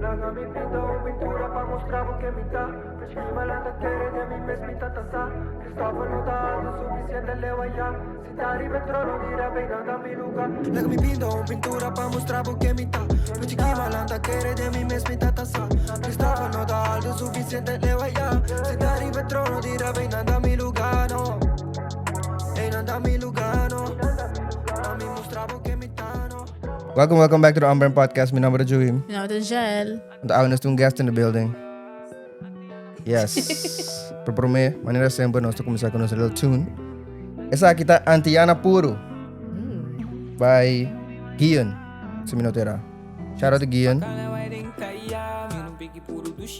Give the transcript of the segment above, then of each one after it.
Laga mi pinta un pintura pa mustra bo ken mi ta. P'e malanta kere den mi mes mi ta tasa. Christopher no ta alto suficiente leu aya. Si ta riba e trono di rap einan ta mi luga. Laga mi pinta un pintura pa mustra bo ken mi ta. P'e malanta kere den mi mes mi ta tasa. Christopher no ta alto suficiente leu aya. Si ta riba e trono di rap einan ta mi luga, no. Einan ta mi luga, no. Pa mi mustra bo ken mi ta, no. Welcome, welcome back to the On Brand Podcast. Mi nomber ta Joey. Mi nomber ta Jael. Anto awe nos tin un guest in the building. Yes. Pero prome, manera semper nos ta cuminsa cu nos little tune. Esaki ta Antiana Puro by Gian, si mi no ta era. Shout out to Gian.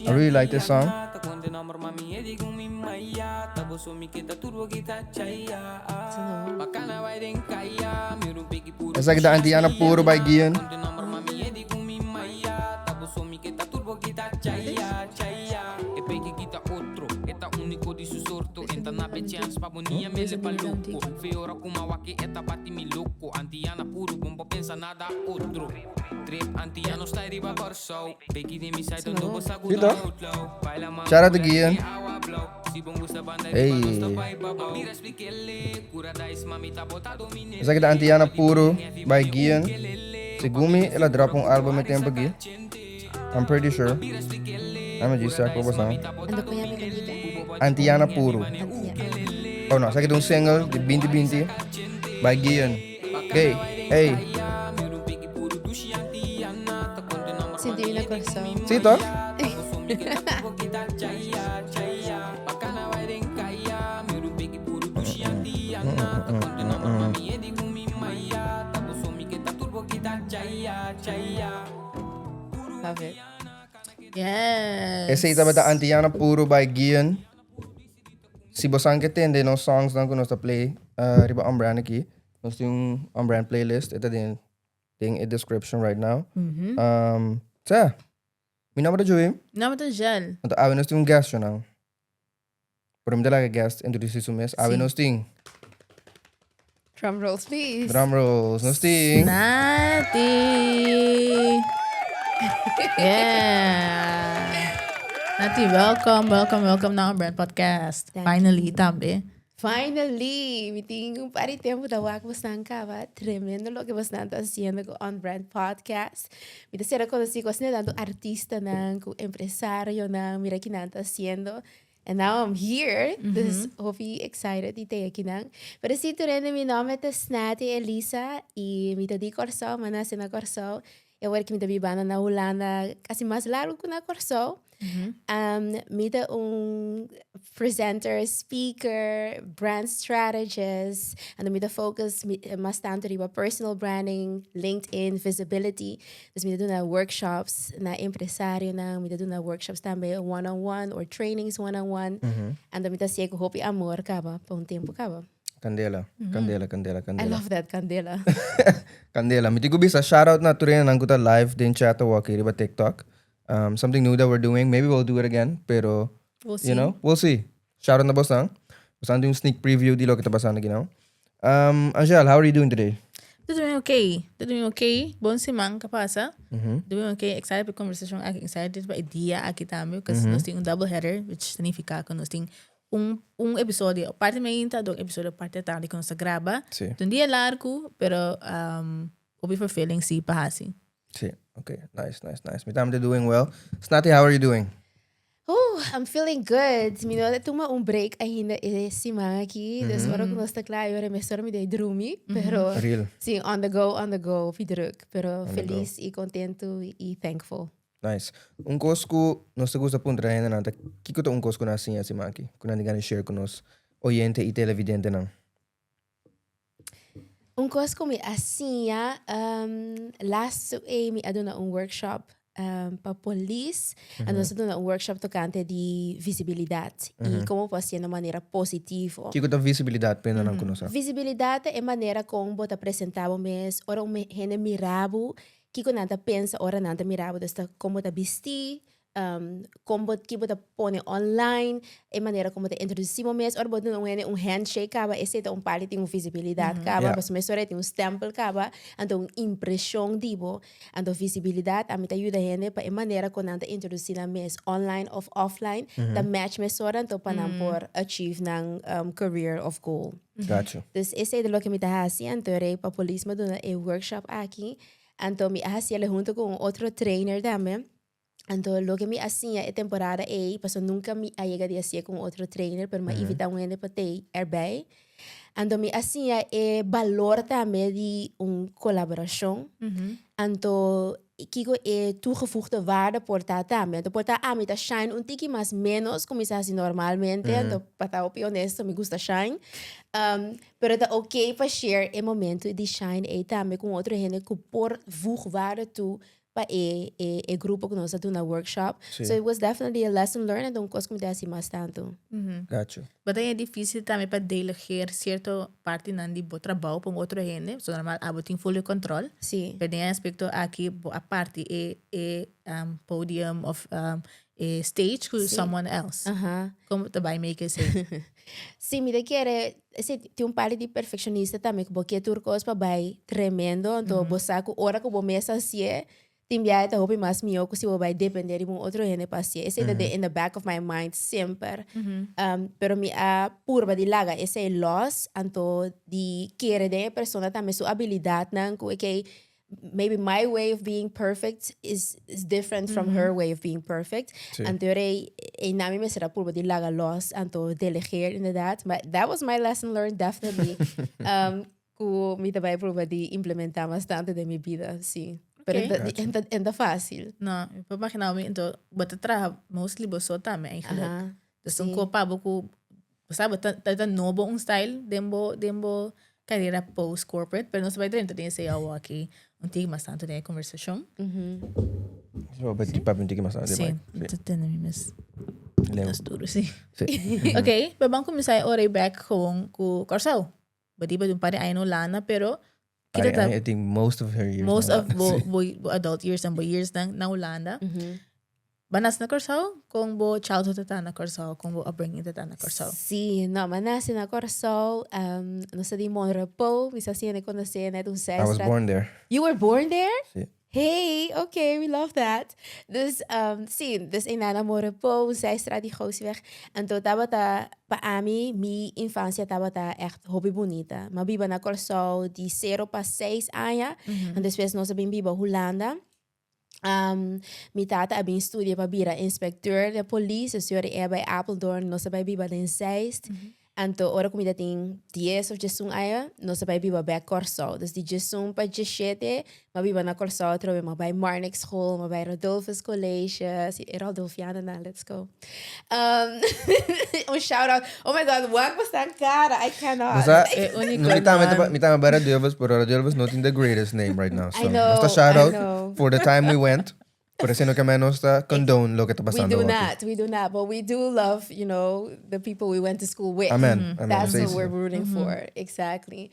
I really like this song. Esaki ta Antiana Puro by Gian. Sí, toch? Shout out to Gian. Hey. Esaki ta Antiana Puro by Gian. Segun mi, el a drop un album e tempo aki. I'm pretty sure. Dame djis check pa boso. Ando con mi cantica? Antiana Puro. Antiana. Oh no, esaki ta un single di 2020 by Gian. Hey, hey. Sinti mi na corazón. Sí, toch? Love it. Yes. Esei tabata Antiana Puro by Gian. Si bosan ke tende nos songs nan ku nos ta play riba On Brand aki, nos tin un On Brand playlist, e ta den den e description right now. Sa, mi nomber ta Joey. Mi nomber ta Jel. Anto awe nos tin un guest nan. Pero mi ta laga guest introduci su mes. Awe nos tin. Drum rolls, please. Drum rolls. Nos tin. Nati. Yeah. Nati, welcome, welcome, welcome na On Brand Podcast. Thank Finally, tambe. Finally, mi tin un par di tempo ta wak bosnan caba. Tremendo loke bosnan ta haciendo cu On Brand Podcast. Mi ta cera conoci cu asina tanto artistanan, cu empresarionan, mira kinan ta haciendo. And now I'm here, dus hopi excited di te akinan. Pero si tur hende, mi nomber ta Snati Elisa y mi ta di Kòrsou, mi a nace na Kòrsou. Y awor ki mi ta bibando na Hulanda casi mas largo cu na Kòrsou. Mi ta un presenter, speaker, brand strategist, anto mi ta focus mas tanto riba personal branding, LinkedIn, visibility. Dus mi ta duna workshops na empresarionan, mi ta duna workshops tambe one on one or trainings one on one. Anto mi ta hasié ku hopi amor kaba pa un tempu kaba. Candela, candela, candela, I candela. love that, candela. Candela. Mi tin ku bisa shout out na tur hendenan ku ta live den chat awor aki riba TikTok. Something new that we're doing. Maybe we'll do it again, pero We'll you see. know, we'll see. Shout out na bosnan. Bosnan tin un sneak preview di loke ta pasando aki now. Angel, how are you doing today? Tô doing okay. Tô doing okay. Bon siman ku a pasa. Doing okay. Excited pa e conversacion aki. Excited pa e dia aki tambe. Because nos tin un double header, which significa ku nos tin un episodio parti mainta, dos episodio parti tardi ku nos ta graba. Ta un dia largu, pero hopi fulfilling si pa hasi. Sí, okay. Nice, nice, nice. Mi tambe ta doing well. Snati, how are you doing? Ooh, I'm feeling good. Mi no a tuma un break ainda e siman aki. Dus ora ku nos ta kla, e ora mesora mi dei drumi. Pero Real. sí, on the go, on the go, hopi druk. Pero On the go. felis i kontentu i thankful. Nice. Un kos ku nos ta gusta puntra hendenan ta kiko ta un kos ku nan a siña e siman aki? Ku nan tin gana di share ku nos oyente i televidentenan? Un kos ku mi a siña, laatste ei mi a duna un workshop pa polis. A nos a duna un workshop tokante di visibilidat i komo por hasié na un manera positivo. Kiko ta visibilidat pa hendenan ku no sa? Visibilidat ta e manera kon bo ta presentá bo mes ora un hende mira bo, kiko nan ta pensa ora nan ta mira bo. Dus ta kon bo ta bistí. Kon bo ki bo ta pone online, e manera kon bo ta introdusí bo mes, ora bo duna un hende un handshake kaba esei ta un parti tin un visibilidat kaba, pasobra mesora e tin un stèmpel kaba, anto un impreshon di bo, anto visibilidat ami ta yuda hende pa e manera kon nan ta introdusí nan mes online òf offline ta match mesora anto pa nan por achieve nan career òf goal. Gotcha. Dus esei ta loke mi ta hasi, anto rei pa polis mi a duna e workshop aki, anto mi a hasiel hunto ku un otro trainer tambe. Anto loke mi a siña e temporada ei, pasobra nunca mi a yega di hacié cu un otro trainer, pero mi a invita un hende pa tei erbij. Anto mi a siña e balor tambe di un colaboracion. Anto kico e toegevoegde waarde por ta tambe. Anto por ta ami ta shine un tiki mas menos cu mi sa haci normalmente, anto pa ta hopi honesto mi gusta shine. Pero ta ok pa share e momento di shine ei tambe cu un otro hende cu por voeg waarde toe pa e e e grupo ku nos a duna workshop. Sí. So it was definitely a lesson learned en un kos ku mi ta hasi mas tantu. Gotcha. But e difícil tambe pa delegeer cierto partinan di bo trabou pa un otro hende. So normal abo tin full control. Sí. Pero den e aspecto aki bo a parti e e um, podium of um, e stage ku Sí. someone else. Aha. Kon bo ta bai make esei? Sí, mi ta kere, sí, tin un parti di perfeccionista tambe ku bo ke tur kos pa bai tremendo, anto bo sa ku ora ku bo mes hasié, tin biaha ta hopi mas mihó ku si bo bai dependé riba un otro hende pa hasié. Esei ta den in the back of my mind semper. Pero mi a purba di laga esei lòs, anto di kere den e persona tambe su abilidatnan ku ekei maybe my way of being perfect is, is different from her way of being perfect. Sí. Anto e, e nami mester a purba di laga los, anto delegeer inderdaad. Maar that was my lesson learned, definitely. Ku mi ta bai purba di implementa mas tanto den mi bida, sí. Pero Ok. en ta, en ta, en ta fácil. No, mi por imagina mi, anto bo ta traha mostly bo so tambe eigenlijk. Aha. Dus un Sí. ko pa bo ku Bo sa, bo ta, ta, ta nobo un style den bo, den bo carera post corporate, pero nos ta bai drenta den esei awo aki un tiki mas tanto den e conversacion. So, pa ti papia un tiki mas tanto Sí, den mic. ta tende mi mes Leu. mes duro, sí. Sí. Ok, pero ban cuminsa e ora ei bek gewoon cu Corsou. Bo di bo di un par di aña na Hulanda, pero Par kita di ta aña, I think most of her years most na of Hulanda, bo, sí. bo, bo adult years en bo years nan na Hulanda. Bo a nace na Kòrsou? Kon bo childhood ta ta na Kòrsou? Kon bo upbringing ta ta na Kòrsou? Sí, no, mi a nace na Kòrsou. Nos ta di Monrepou, mi sa si hende konosé net un I was zijstraat. born there. You were born there? Sí. Hey, okay, we love that. Dus, sí, dus einan na Monrepou, un zijstraat di Gosieweg. Anto tabata, pa ami, mi infancia tabata echt hopi bunita. Mi a biba na Kòrsou di sero pa seis aña, en despues nos a bin biba Hulanda. Mi tata a bin studia pa bira inspecteur de polis, dus ora e a bai Apeldoorn, nos a bai biba den Zeist. Anto ora ku mi ta tin dies of diesun aña, nos a bai biba bek Kòrsou. Dus di diesun pa diesshete, mi a biba na Kòrsou atrobe. Mi a bai Marnix School, mi a bai Rodolphus College, si e Rodolfianonan, let's go. Un shout out, oh my God, wak bo stan kara, I cannot. Bo sa, E único no, mi tambe man. mi tambe bai Radulphus, pero Radulphus no tin the greatest name right now. So, I know, nos ta shout I out know. for the time we went, pero esei no ke men nos ta condone loke ta We pasando do aki. not, we do not, but we do love, you know, the people we went to school with. Amen, amen. That's Esei what sí. we're rooting for, exactly.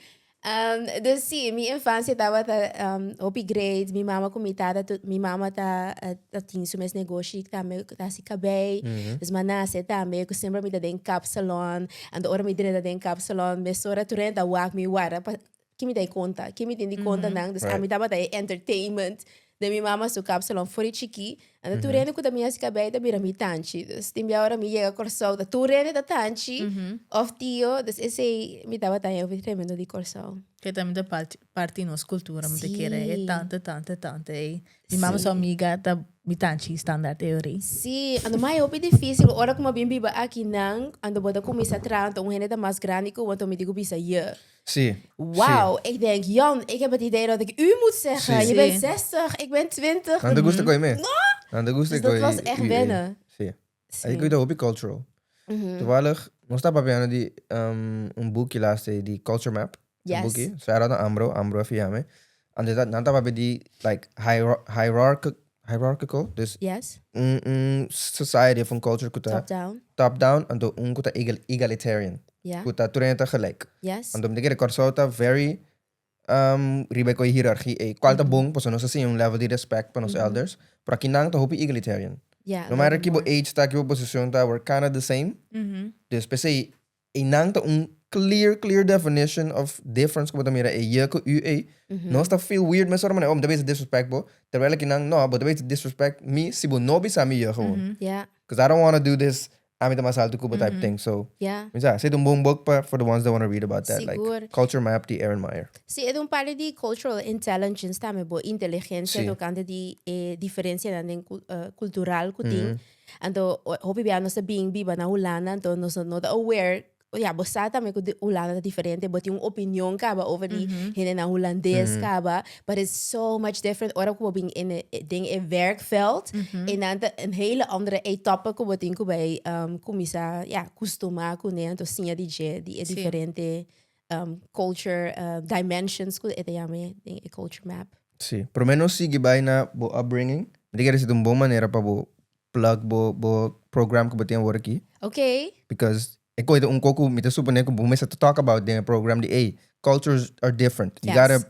Dus sí, mi infancia tabata hopi great. Mi mama ku mi tata, mi mama ta ta tin su mes negoshi tambe ku ta hasi kabei. Dus mi a nase tambe ku semper mi ta den kapsalon. Anto ora mi drenta den kapsalon mesora tur hende ta wak mi warda pa ki mi ta e konta, ki mi tin di konta nan. Dus ami tabata e entertainment den mi mama su kapsalon for di chikí. Anto tur hende ku ta mi hasi kabei ta bira mi tanchi. Dus tin bia ora mi yega Kòrsou ta tur hende ta tanchi òf tio. Dus esei mi tabata haña hopi tremendo di Kòrsou. Ke tambe ta parti parti nos kultura mi ta kere e Sí. tante tante tante ei. Mi mama su amiga ta mi tanchi standaard e ora ei. Sí, anto mas e hopi difícil ora ku mi a bin biba akinan anto bo ta kuminsá traha anto un hende ta mas grandi ku bo anto mi tin ku bisa je. Sí. Wauw, ik denk, Jan, ik heb het idee dat ik u moet zeggen. Sí. Je bent Sí. 60, ik ben 20. Nan ta gusta koe me. Nan ta gusta Dus dat koe was echt u, eh. wennen. Sí. Sí. Ahí koe ta hopi cultural. Toevallig, nos ta papiando di um, un boekje laatst eh, di Culture Map. Un Yes. boekje. Shout out na Ambro, Ambro a fia me. Antes dat, nan ta papia di like hierarchical, hierarchical, dus Yes, un, un society of un culture ku ta top down. top down, anto un ku ta egalitarian. Ja. Ku ta tur hende ta gelijk. Yes. Anto mi ta kere Kòrsou ta very um, riba e koi hierarchie ei. Kual ta bon, pasobra nos a siña un level di respect pa nos elders. Pero akinan ta hopi egalitarian. Yeah, No matter ki bo age ta, ki bo posicion ta, we're kinda the same. Dus p'esei, einan ta un clear, clear definition of difference ku bo ta mira e je ku u ei. Nos ta feel weird mesora manera, oh, mi ta bezig disrespect bo. Terwijl akinan, no, bo ta bezig disrespect mi si bo no bisa mi je gewoon. Because I don't wanna do this ami ta mas alto ku bo type thing. So, mi sa, esei ta un bon book pa for the ones that wanna read about that. Like, Culture Map di Erin Meyer. Si, e ta un parti di cultural intelligence tambe, bo inteligencia tocante di e diferencianan den cultural cu tin. Anto, hopi bia nos ta bin biba na Hulanda, anto nos no ta aware, ya, bo sa tambe cu Hulanda ta diferente, bo tin un opinion caba over di hendenan Hulandes caba, but it's so much different ora cu bo bin in e, den e werkveld, en nan ta een hele andere etappe cu bo tin cu bay cuminsa, ya, custuma cune, anto siña di dje, di e diferente culture dimensions cu e ta yama den e culture map. Si, prome nos sigui bay na bo upbringing, mi ta kere si ta un bon manera pa bo plug bo bo program ku bo tin awor aki. Okay. Because e koe ta un ko ku mi ta supone ku bo mester ta talk about den e program di ey, cultures are different. You gotta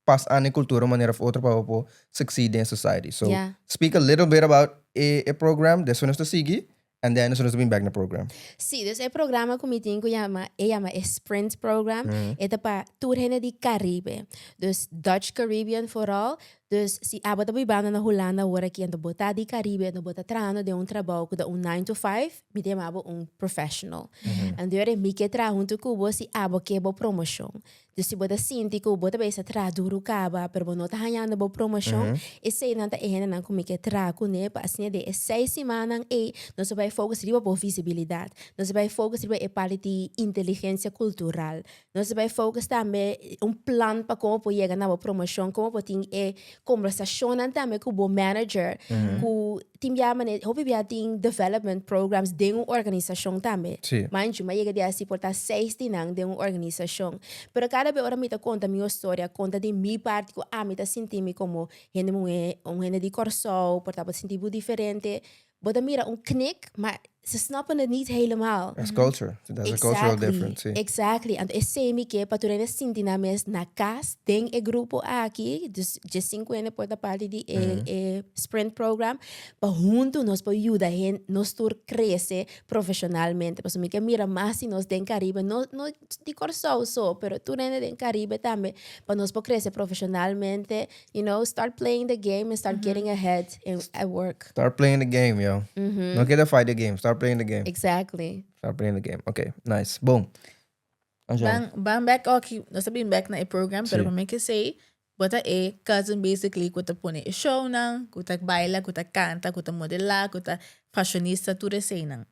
pas aan e cultura un manera of otro pa bo por succeed den society. So speak a little bit about e e program, despues nos ta sigui and then despues nos ta bin back na program. Si, dus e programa ku mi tin ku yama, e yama e Sprint Program, e ta pa tur hende di Caribe. Dus Dutch Caribbean vooral. Dus si abo ta bibando na Hulanda awor aki anto bo ta di Caribe anto bo ta trahando den un trabou ku ta un nine to five, mi ta yama bo un professional. Anto yora mi ke traha huntu ku bo si abo ke bo promoshon. Dus si bo ta sinti ku bo ta bisa traha duru kaba pero bo no ta hañando bo promoshon, eseinan ta e hendenan ku mi ke traha kuné pa asina den e seis simannan ei nos ta bai focus riba bo visibilidat, nos ta bai focus riba e parti di inteligensia kultural, Nos ta bai focus tambe un plan pa como por yega na bo promocion, como por tin e conversacionnan tambe cu bo manager, cu tin bia mane, hopi bia tin development programs den un organisacion tambe. Manchu, mi a yega di haci por ta seis di nan den un organisacion. Pero cada bes ora mi ta conta mi historia, conta di mi parti cu ami ta sinti mi como hende muhe, un hende di Corsou, por ta bo sinti bo diferente, Bo ta mira un knik, maar ze snappen het niet helemaal. That's culture. That's a cultural difference, si. Exactly. Anto esei mi ke pa tur hende sinti nan mes na kas den e grupo aki, dus djesinku hende por ta parti di e e sprint program, pa huntu nos por yuda hen nos tur krese profeshonalmente. Pasobra mi ke mira mas di nos den Caribe, no no di Kòrsou so, pero tur hende den Caribe tambe, pa nos por krese profeshonalmente. You know, start playing the game and start getting ahead in, at work. Start playing the game, yo. No keda fight the game, start playing the game. Exactly. Start playing the game. Okay, nice. Boom. Angel. Ban, ban back aki, nos ta bin back na e program, pero Sí. pa mi ke say, bo ta e cousin basically ku ta pone e shownan, ku ta baila, ku ta kanta, ku ta modela, ku ta fashionista, tur eseinan.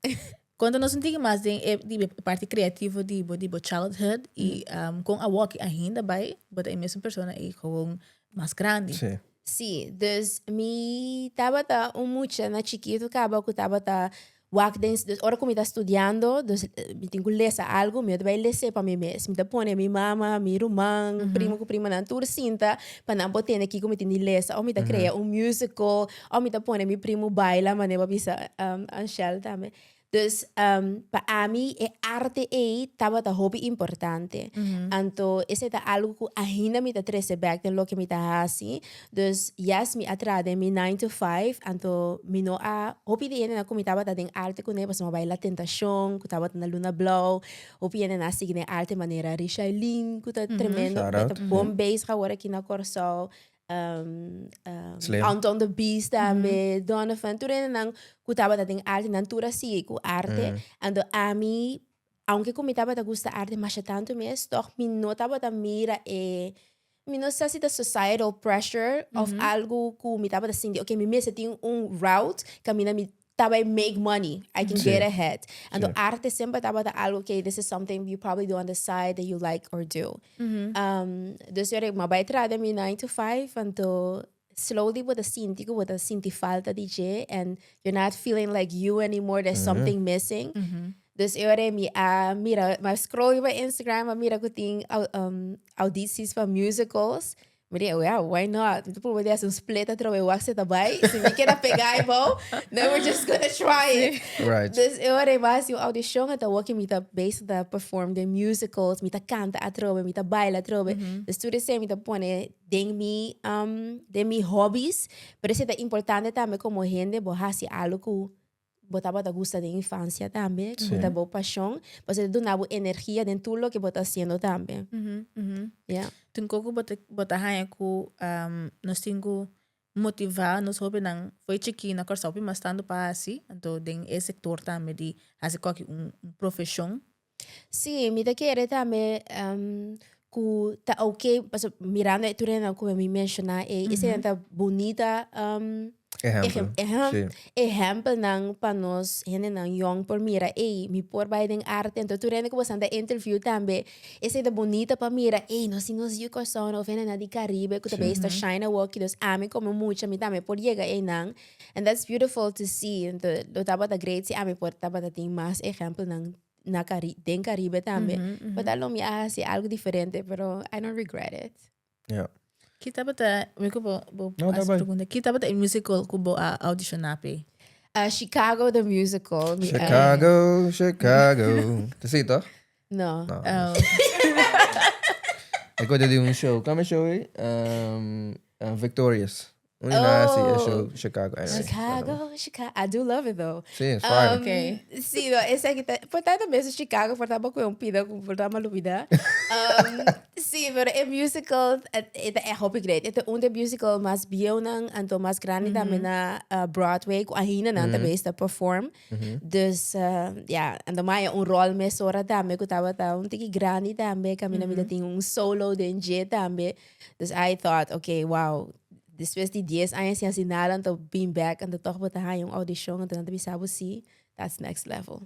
Konta nos un tiki mas den e di e parti kreativo di bo di bo childhood i kon awoki ainda bai bo ta e mesun persona i gewoon mas grandi. Sí. Sí, dus mi tabata un mucha na chikitu kaba ku tabata wak den, dus ora ku mi ta studiando, dus mi tin ku lesa algu, mi no ta bai les'é pa mi mes. Mi ta pone mi mama, mi ruman, primo ku primanan tur sinta pa nan por tende kiko mi tin di lesa. Of mi ta krea un musical, Of mi ta pone mi primu baila manera bo a bisa Anshel tambe. Dus pa ami e arte ei tabata hopi importante. Anto esei ta algu ku ainda mi ta trese bek den loke mi ta hasi. Dus yes mi a traha den mi nine to five anto mi no a hopi di hendenan ku mi tabata den arte kuné pasobra mi a bai La Tentashon ku tabata na Luna Blou. Hopi hendenan a sigui den arte manera Rishailin ku ta tremendo Shout out. ta bon bezig awor aki na Kòrsou. Slim. Anton de Beast tambe, Donovan, tur hendenan ku tabata den arte, nan tur a sigui ku arte. Anto ami, aunke ku mi tabata gusta arte masha tantu mes, tòg mi no tabata mira e, mi no sa si ta societal pressure òf algu ku mi tabata sinti, oke mi mester tin un route kaminda mi ta bay make money, I can get ahead. Anto arte semper tabata algo que this is something you probably do on the side that you like or do. Dus yo ma bay traha den mi nine to five, anto slowly bo ta sinti cu bo ta sinti falta di dje and you're not feeling like you anymore, there's something missing. Dus e ora mi a mira, mi a scroll riba Instagram, a mira cu tin audities pa musicals. Mi di, well, why not? Mi ta purba di hasi un split atrobe wak si ta bai. Si mi keda pega abou, then we're just gonna try it. Dus e ora ei mi a hasi un audicion en ta wak mi ta bezig ta perform den musicals, mi ta kanta atrobe, mi ta baila atrobe. Dus tur esei mi ta pone den mi, den mi hobbies. Pero esei ta importante tambe komo hende bo hasi algo ku bo tabata gusta den infancia tambe, ku ta bo pasion, pasobra ta duna bo energia den tur loke bo ta haciendo tambe. Ya. Tin koko bo ta bo ta haña ku nos tin ku motivá nos hóbennan for chikí na Kòrsou pi mas tantu pa hasi, anto den e sektor tambe di hasi kòki un profeshon. Sí, mi ta kere tambe ku ta oké, pasobra mirando e tur hende ku mi menshoná ei, esei ta bunita Ehèmpel. Ehèmpel. Ehèmpelnan pa nos hendenan yòn por mira, ey, mi por bai den arte. Anto tur hende ku boso ta interview tambe, esei ta bunita pa mira, ey, nos tin nos yu Kòrsou òf hendenan di Karibe ku ta bei sta shine awoki. Dus ami komo mucha mi tambe por yega einan. And that's beautiful to see. Anto lo tabata great si ami por tabata tin mas ehèmpelnan na Cari den Caribe tambe. Por ta lo mi a hasi algo diferente, pero I don't regret it. Ja. Ki tabata, mi ku bo, bo No, hasi tabata. pregunta. Ki tabata e musical ku bo a audiciona p'e? Chicago the Musical. Mi a- Chicago, Chicago. Ta si toch? No. No. Oh. Ik hoorde di un show. Kwam e show ei? Victorious. Un di nan hasi e show Chicago. Anyway, Chicago, Chicago. I do love it though. Sí, it's fire. Okay. Sí, no, esaki ta, por ta tambe su Chicago, por ta bo un pida ku por ta m'a lubida. Sí, pero e musical, e ta echt hopi great. E ta un di e musical mas bieunan, anto mas grandi tambe na Broadway, ku ainda nan ta bezig ta perform. Dus, ja, anto mi a haña un rol mesora tambe ku tabata un tiki grandi tambe, kaminda mi ta tin un solo den dje tambe. Dus I thought, okay, wow, despues di dies aña sin hasi nada, anto bin back, anto toch bo ta haña un audicion, anto nan ta bisa bo si, that's next level.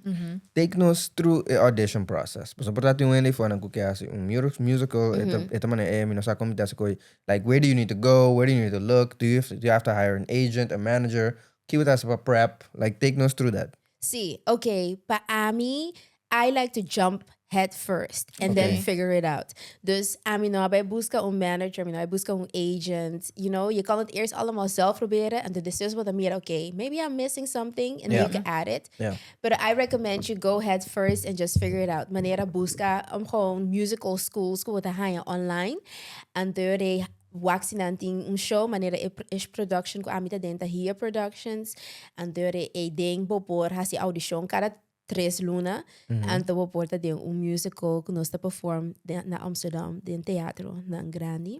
Take nos through e audition process. Pasobra por ta tin un hende afuera ku ke hasi un musical, e ta e ta manera e mi no sa kon mi ta hasi koe. Like where do you need to go, where do you need to look, do you do you have to hire an agent, a manager, ki bo ta hasi pa prep, like take nos through that. Si, okay, pa ami, I like to jump head first and then Okay. figure it out. Dus ami no a bai busca un manager, mi no a bai busca un agent. You know, je kan het eerst allemaal zelf proberen en dan despues bo ta mira, okay, maybe I'm missing something and then you can add it. But I recommend you go head first and just figure it out. Manera busca gewoon musical schools ku bo ta haña online. Anto de wak si nan tin un show, manera e e production ku ami ta den ta Hia Productions. Anto de e den bo por hasi audicion kada tres luna. Anto bo por ta den un musical ku nos ta perform den na Amsterdam den teatro nan grandi.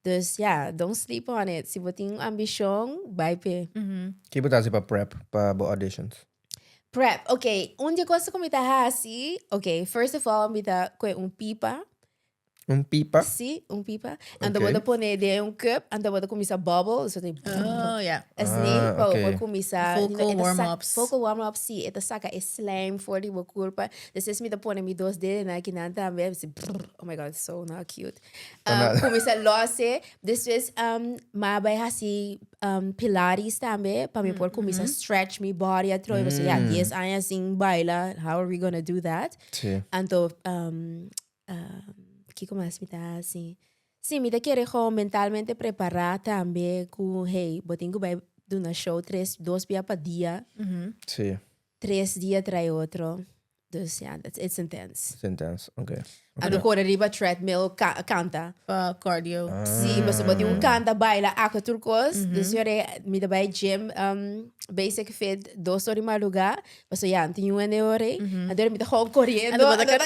Dus ja, don't sleep on it. Si bo tin un ambishon, bai p'e. Ki bo ta hasi pa prep pa bo auditions? Prep, ok. Un di e kos ku mi ta hasi, ok, first of all mi ta kohe un pipa. Un pipa? Sí, un pipa. Anto bo ta pone den un cup, anto bo ta cuminsa bubble, so ta Oh, ja. Así, Ah, pa bo ok. por cuminsa, Vocal e ta sa- warm-ups. Vocal warm-ups, sí, e ta saca e slijm for di bo curpa. Despues mi ta pone mi dos dedenan akinan tambe, así, oh my God, so not cute. Cuminsa lose, despues m'a bay haci pilates tambe, pa mi por cuminsa stretch mi body atrobe, pasobra ya dies aña sin baila, how are we gonna do that? Sí. Anto, Kiko mas mi ta hasi? Sí, mi ta kere gewoon mentalmente prepará tambe ku hey, bo tin ku bai duna show tres, dos bia pa dia. Sí. Tres dia trae otro. Dus ja, that's, it's intense. It's intense, oké. Anto kore riba treadmill ka, kanta. Pa cardio. Sí, pasobra bo tin ku kanta, baila, ako tur kos. Dus yore mi ta bai gym, Basic Fit dos or di madrugá. Paso ya, tin un hende ora ei. Anto mi ta gewoon corriendo. Anto bo ta Anto ta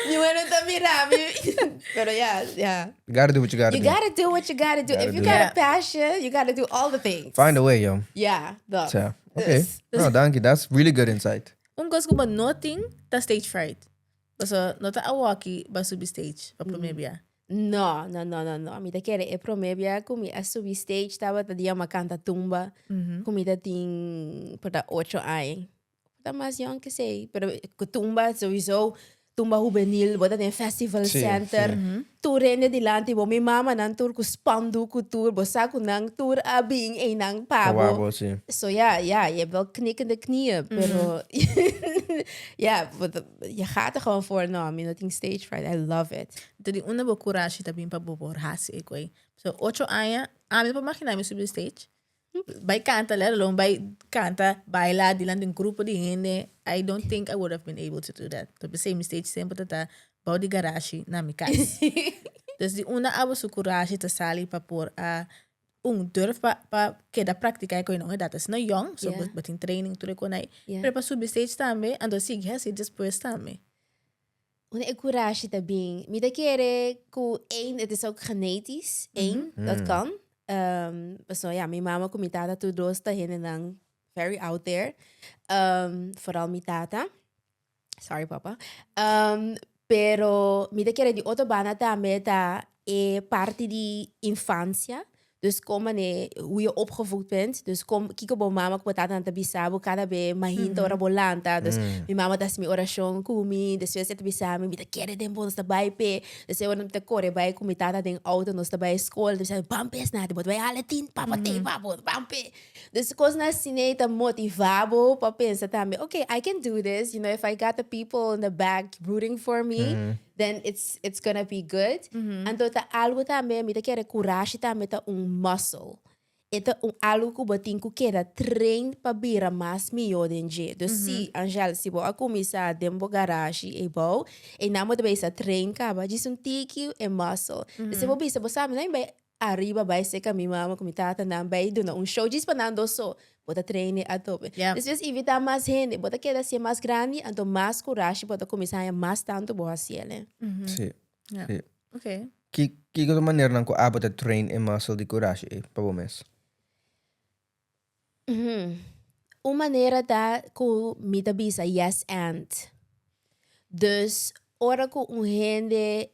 Niun hende ta mira mi. Pero ya, ya. You gotta do what you gotta You do. gotta do what you gotta do. Gotta If you do got a it. passion, you gotta do all the things. Find a way, yo. Yeah, dat. Sa, okay. Dus. No, danki. That's really good insight. Un kos ku bo no tin ta stage fright. Paso no ta awoki bo a subi stage pa prome bia. No, no, no, no, no. Mi ta kere e prome bia ku mi a subi stage tabata dia mi a kanta tumba ku mi ta tin por ta ocho aña. Por ta mas yòn ke esei, pero ku tumba souiso. Tumba Hubenil, bo ta den Festival Center, tur hende dilanti bo, mi mamanan tur ku spandoek ku tur, bo sa ku nan tur a bin einan pa bo. So ja, ja, je hebt wel knikkende knieën, pero ja, je gaat er gewoon voor. No, mi no tin stage fright, I love it. Anto di unda bo kurashi ta bin pa bo por hasi e koe? So ocho aña, ami no por magina mi subi stage. Bai canta, let alone bai canta, baila dilanti un grupo di hende. I don't think I would have been able to do that. Ta p'esei mi stage semper ta ta bou di garashi na mi cas. Dus di unda abo su curashi ta sali pa por a un durf pa pa keda practica e koe no edad asina yong, so bo tin training tur e kon ai. Pero pa subi stage tambe, anto sigui hasi despues tambe. Unda e kurashi ta bin? Mi ta kere ku één, het is ook genetisch, één, dat kan. Pasobra ya, mi mama ku mi tata tur dos ta hendenan very out there. Vooral mi tata. Sorry papa. Pero mi ta kere di otro banda tambe ta e parti di infancia. Dus kon manera hoe je opgevoed bent. Dus kon kiko bo mama ku bo tatanan ta bisa bo kada be mainta ora bo lanta. Dus mi mama ta hasi mi orashon ku mi. Despues e ta bisa mi, mi ta kere den bo, nos ta bai p'e. Despues ora mi ta kore bai ku mi tata den outo nos ta bai skol, e ta bisa mi, ban p'e esnati, bo ta bai hala tin papa te pa bo, ban p'e. Dus kosnan asina ei ta motiva bo pa pensa tambe, okay, I can do this, you know, if I got the people in the back rooting for me. Then it's it's gonna be good. Anto ta algo tambe, mi ta kere kurashi tambe ta un muscle. E ta un algo ku bo tin ku keda train pa bira mas mihó den dje. Dus si, Angèle, si bo a kuminsá den bo garashi eibou, einan bo ta bisa train kaba djis un tiki e muscle. Si bo bisa bo sa mi no bai ariba bai seka mi mama ku mi tata nan bai duna un show djis pa nan dos so bo ta train e atope. Despues invita mas hende bo ta keda hacié mas grandi anto mas kurashi bo ta kuminsá haña mas tantu bo hasiel e. Sí. Sí. Ki kiko ta maneranan ku abo ta train e muscle di kurashi ei pa bo mes? Un manera ta ku mi ta bisa yes and. Dus ora ku un hende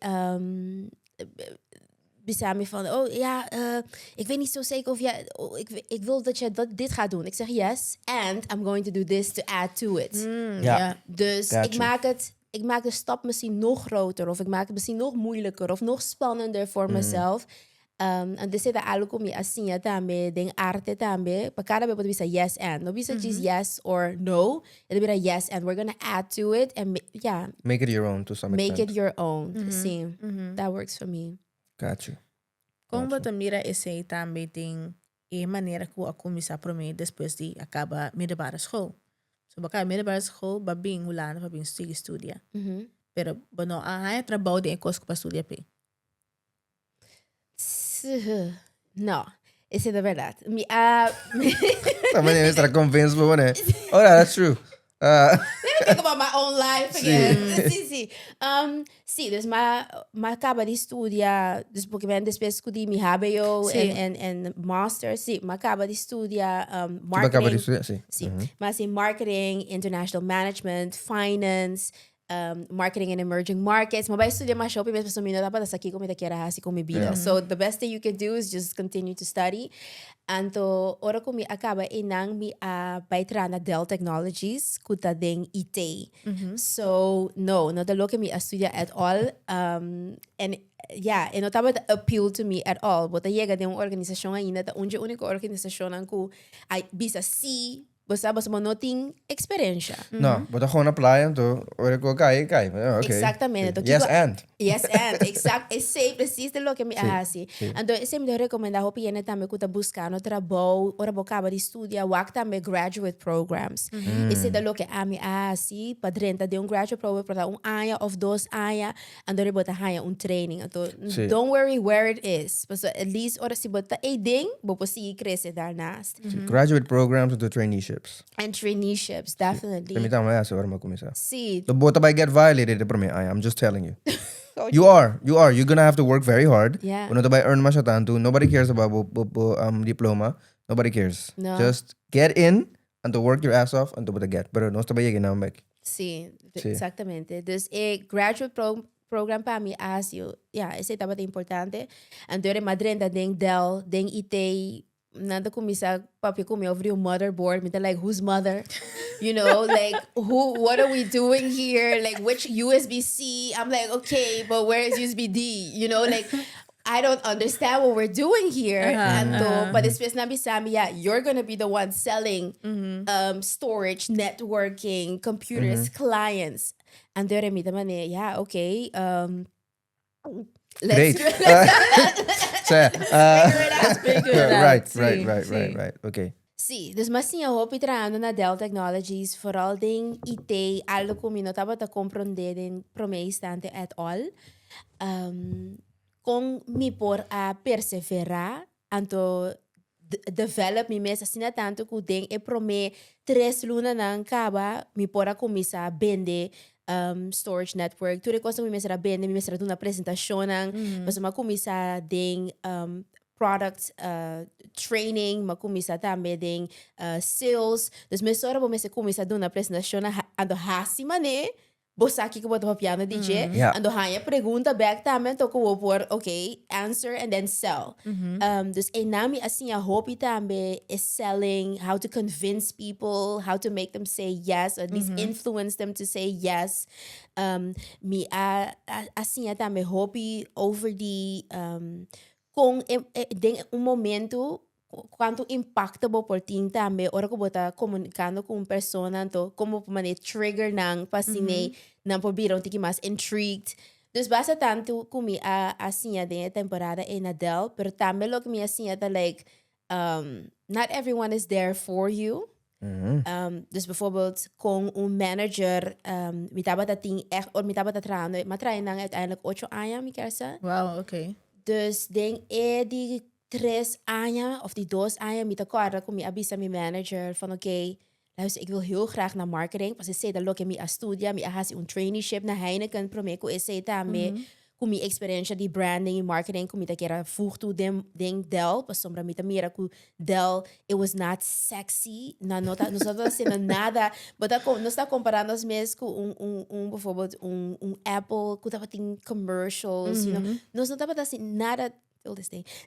bisa mi van oh ja ik weet niet zo zeker of jij ik ik wil dat jij dat dit gaat doen. Ik zeg yes and I'm going to do this to add to it. Ja. Dus ik maak het ik maak de stap misschien nog groter of ik maak het misschien nog moeilijker of nog spannender voor mezelf. Um, en esei ta algo ku mi a siña tambe den arte tambe. Pa kada bes bo ta bisa yes and. No bisa djis yes or no. E ta bira yes and. We're gonna add to it and yeah. Make it your own to some extent. Make it your own. Sí. That works for me. Got you. Kon bo ta mira esei tambe den e manera ku a kuminsá promé despues di a kaba middelbare school? So bo a kaba middelbare school, bo a bin Hulanda pa bin sigui studia. Pero bo no a haña trabou den e kos ku bo a studia p'e. No, esei ta berdad. Mi a... Ta manera mi ta convince bo ne. Oh, yeah, that's true. Let me think about my own life again. Sí, sí. Sí, dus ma, ma kaba di studia, dus porque ben despues ku di mi HBO en, en, en master, sí, ma kaba di studia marketing. Kaba di studia, sí. Sí, ma sí marketing, international management, finance, marketing in emerging markets. Mi a bai studia mas hopi mes pasobra mi no tabata sa kiko mi ta kier a hasi ku mi bida. So the best thing you can do is just continue to study. Anto ora ku mi a kaba einan mi a bai traha na Dell Technologies ku ta den IT. So no, no ta loke mi a studia at all. En ya, e no tabata appeal to me at all. Bo ta yega den un organisashon ainda ta un dje uniko organisashonnan ku a bisa si Bo sa pasobra bo no tin experiencia. No, bo ta gewoon na playa anto ora cu a cay, e cay. Oh, okay. Exactamente. Anto Yes kico- and. Yes and. Exact. Esey precies ta loke mi a Sí, haci. sí. Anto esey mi ta recomenda hopi hende tambe cu ta buscando trabou, ora bo caba di studia, wak tambe graduate programs. Esey ta loke ami a haci pa drenta den un graduate program por ta un aña of dos aña, anto bo ta haña un training. Anto Sí. don't worry where it is. Pasobra at least ora si bo ta eyden, bo por sigui crece daarnaast. Sí, Graduate programs anto traineeships. And traineeships, definitely. Mi tambe a hasi ora mi a kuminsá. Sí. So bo ta bai get violated e promé aña, I'm just telling you. You are, you are. You're gonna have to work very hard. Yeah. Bo no ta bai earn masha tantu. Nobody cares about bo, bo, bo diploma. Nobody cares. No. Just get in anto work your ass off anto bo ta get. Pero nos ta bai yega einan bek. Sí, Sí. exactamente. Dus e graduate pro program pa mi a hasi, ja, esei tabata importante. Anto ora mi a drenta den Dell, den IT. Nan ta cuminsa papia cu mi over di un motherboard. Mi ta like, whose mother? You know, like, who, what are we doing here? Like, which USB-C? I'm like, okay, but where is USB-D? You know, like, I don't understand what we're doing here. Anto, pa despues nan bisa mi, yeah, you're gonna be the one selling storage, networking, computers, clients. Anto mi ta mane, yeah, okay. Let's Great. Sea, figure it out. Figure it out. Right, Sí, right, right, sí. right. Okay. Sí, dus m'a siña hopi trahando na Dell Technologies, vooral den IT, algo ku mi no tabata komprondé den promé instante at all. Kon mi por a perseverá anto develop mi mes asina tantu ku den e promé 3 lunanan kaba mi por a kuminsá bende storage network, tur e kosnan ku mi mester a bende, mi mester a duna presentashonnan, pasobra mi a kuminsá den product training, mi a kuminsá tambe den sales, dus mesora bo mester kuminsá duna presentashonnan anto hasi manera bo sa kiko bo ta papiando di dje, anto haña pregunta bek tambe anto ku bo por okay answer and then sell. Dus einan mi a siña hopi tambe e selling, how to convince people, how to make them say yes, or at least influence them to say yes. Mi a a siña tambe hopi over di kon e den un momento Cuanto impacto bo por tin tambe ora cu bo ta comunicando cu un persona, anto como bo por manda e trigger nan pa asina nan por bira un tiki mas intrigued. Dus basta tanto cu mi a a siña den e temporada ey na Dell, pero tambe loke mi a siña ta like not everyone is there for you. Dus bijvoorbeeld con un manager mi tabata tin echt ora mi tabata trahando, mi a traha nan uiteindelijk ocho aña mi kier sa. Wow, okay. Dus den e di 3 aña of di 2 aña mi ta corda cu mi a bisa mi manager van oké, luister, ik wil heel graag naar marketing, pas esey ta loke mi a studia, mi a haci un traineeship na Heineken prome cu esey tambe, cu mi experiencia di branding y marketing cu mi ta kier a voeg toe den, den Dell, pasobra mi ta mira cu Dell, it was not sexy, nan no ta, nos no ta haciendo nada, bo ta, nos ta compara nos mes cu un, un, un bijvoorbeeld un, un Apple cu tabatin commercials, you know, nos no tabata haci nada.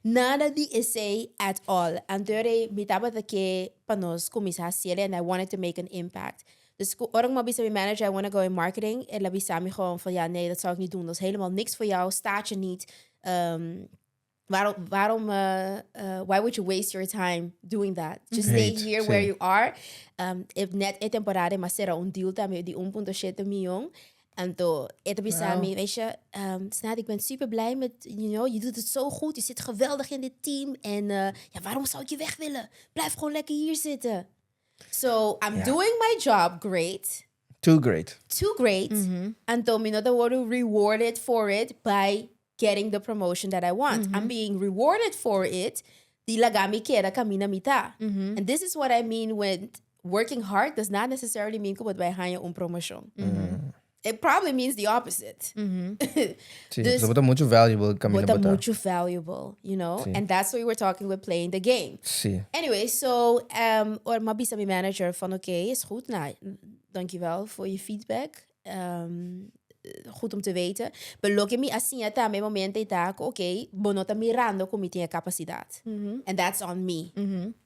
Nada di esei at all. Anto rei mi tabata ke pa nos kuminsá hasiel and I wanted to make an impact. Dus ku ora ku mi a bisa mi manager I wanna go in marketing, el a bisa mi gewoon van ja nee dat zou ik niet doen, dat is helemaal niks voor jou, staat je niet. Waarom, waarom, why would you waste your time doing that? Just stay Great, here where sí. you are. E net e temporada mi a sera un deal tambe di 1.7 mion. Anto, e ta bisa mi, weet je, Snadi, ik ben super blij met, you know, je doet het zo goed, je zit geweldig in dit team. En ja, waarom zou ik je weg willen? Blijf gewoon lekker hier zitten. So, I'm doing my job great. Too great. Too great. Anto, mi no ta wordo rewarded for it by getting the promotion that I want. I'm being rewarded for it. Di laga mi keda camina mi ta. And this is what I mean when working hard does not necessarily mean ku bo ta bai haña un promoshon. It probably means the opposite. Sí, Dus- so bo ta mucho valuable kaminda Bo ta bo ta. mucho valuable, you know? Sí. And that's what we were talking with playing the game. Sí. Anyway, so ora mi a bisa mi manager van oké, is goed. Nou, dankjewel voor je feedback. Goed om te weten. Pero loke mi a siña tambe e momento ei ta ku oké, bo no ta mirando ku mi tin e kapasidat. And that's on me.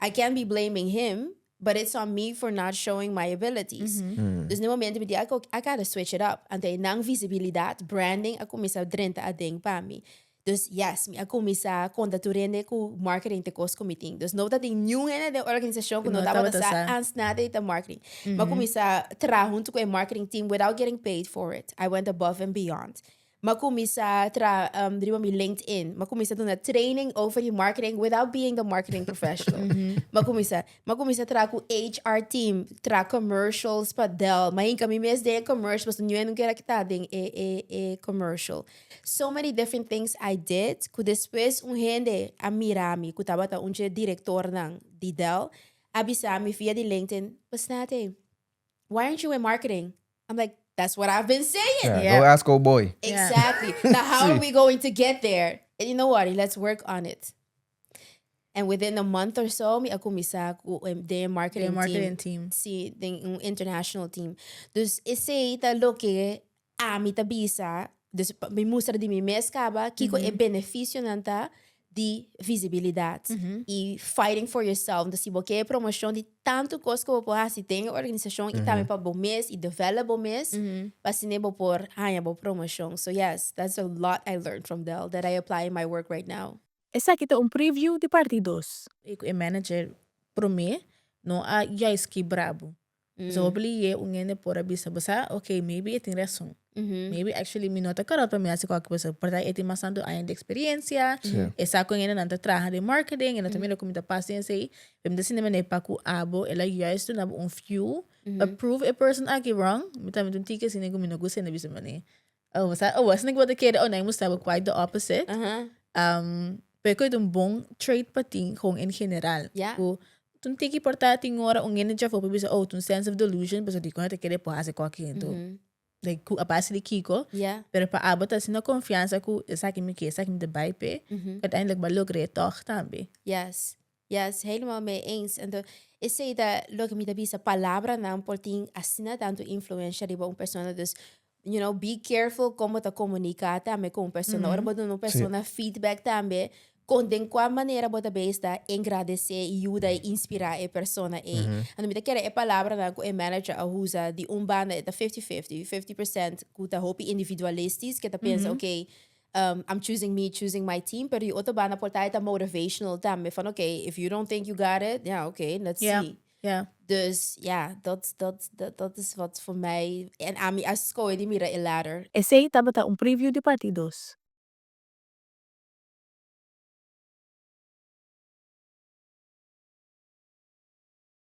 I can't be blaming him, but it's on me for not showing my abilities. Dus na e momento mi di, I gotta switch it up. Anto einan visibilidat, branding a kuminsá drenta aden pa mi. Dus yes, mi a kuminsá konta tur hende ku marketing ta e kos ku mi tin. Dus no ta tin niun hende den organisashon ku no tabata sa ans nada di ta marketing. Mi a kuminsá traha huntu ku e marketing team without getting paid for it. I went above and beyond. Mi a kuminsá traha riba mi LinkedIn. Mi a kuminsá duna training over di marketing without being the marketing professional. Mi a kuminsá, mi a kuminsá traha ku HR team, traha commercials pa Dell. Mi a hinka mi mes den e commercial pasobra niun hende no kier a kita den e e e commercial. So many different things I did ku despues un hende a mira mi ku tabata un dje direktornan di Dell a bisa mi via di LinkedIn, Basnate, why aren't you in marketing? I'm like, that's what I've been saying. Yeah, Yeah. Go ask old boy. Exactly. Now how are Sí. we going to get there? And you know what? Let's work on it. And within a month or so, mi a kuminsá ku den marketing Den marketing team. team. Sí, den un international team. Dus esei ta loke ami ta bisa, dus pa mi mustra di mi mes kaba, kiko e beneficionan ta. Di visibilidat i fighting for yourself. Entonces, si bo ke e promocion di tantu kos ku bo por hasi den e organisashon i tambe pa bo mes i develop bo mes, pa asina bo por haña bo promocion. So yes, that's a lot I learned from Del that I apply in my work right now. Esaki ta un preview di parti dos. I ku e manager promé no a juist kibra bo. So hopi liye un hende por a bisa bo sa, ok, maybe e tin rason. Maybe actually mi no ta karot pa mi hasi kualke cosa. Por ta e tin mas tantu aña di experiencia, e sa kon hendenan ta traha den marketing, e no ta mira ku mi ta pas den esei. Pero mi ta sinti manera pa ku abo el a juist duna bo un fuel pa prove e person aki wrong. Mi tambe ta un tiki asina ku mi no gusta hende bisa manera, oh, bo sa, oh, asina ku bo ta kere, oh, nan e mustra bo quite the opposite. Pero ku e ta un bon trait pa tin gewoon en general. Ku un tiki por ta tin ora un hende djafó por bisa, oh, ta un sense of delusion, pasobra dikon e ta kere por hasi kualke hende. Like ku a base di kiko. Pero pa abo ta asina konfiansa ku esaki mi ke, esaki mi ta bai p'e, uiteindelijk bo a logr'é tòg tambe. Yes. Yes, helemaal mee eens. Anto, esei ta loke mi ta bisa, palabranan por tin asina tantu influencia riba un persona. Dus, be careful kon bo ta komuniká tambe ku un persona. Ora bo duna un persona feedback tambe, kon den kua manera bo ta bezig ta engradesé, yuda i inspirá e persona ei. Anto mi ta kere e palabranan ku e manager a usa di un banda e ta fifty-fifty, 50% ku ta hopi individualistisch, ke ta pensa, okay, I'm choosing me, choosing my team, pero di otro banda por ta e ta motivational tambe van okay, if you don't think you got it, ja okay, let's see. Dus ja, dat, dat, dat, dat is wat voor mij en ami a scohe di mira e ladder. Esei tabata un preview di parti dos.